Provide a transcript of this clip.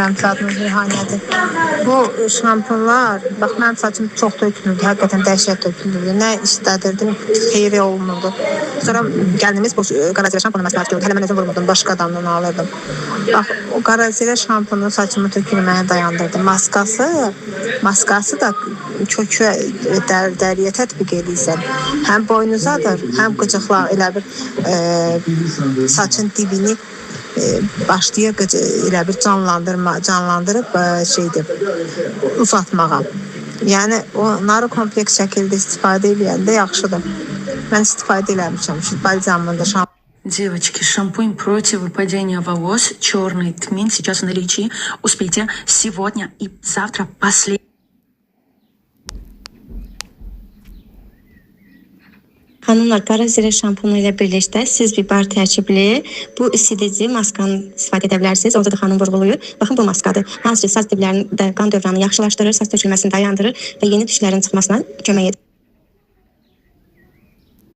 Bilmirəm zadının reyhanədir. Bu şampunlar, bax mənim saçım çox tökülürdü, həqiqətən dəhşət tökülürdü. Nə işlədirdim, xeyri olmurdu. Sonra gəlinimiz bu Qarazirə şampunu məsləhət gördü. Hələ mən özüm vurmurdum, başqa adamdan alırdım. Bax, o Qarazirə şampunu saçımı tökülməyə dayandırdı. Maskası da kökü dəriyə tətbiq edirsən. Həm boynuzadır, həm qıcıqlar elə bir saçın dibini başlayır elə bir canlandırıb şeydir, uzatmağa. Yəni onları kompleks şəkildə istifadə eləyəndə yaxşıdır. Mən istifadə eləmişəm. Şu balzamını da şampununu Девочки, шампунь против выпадения волос, черный тмин сейчас в наличии. Успейте сегодня и завтра последний. Xanımlar, qara zirə şampunu ilə birlikdə siz bir bar tərkibli bu isidici maskanı istifadə edə bilərsiniz. Orada da xanım vurğulayır. Baxın bu maskadır. Hansı ki saç diblərində qan dövranını yaxşılaşdırır, saç tökülməsini dayandırır və yeni tüklərin çıxmasına kömək edir.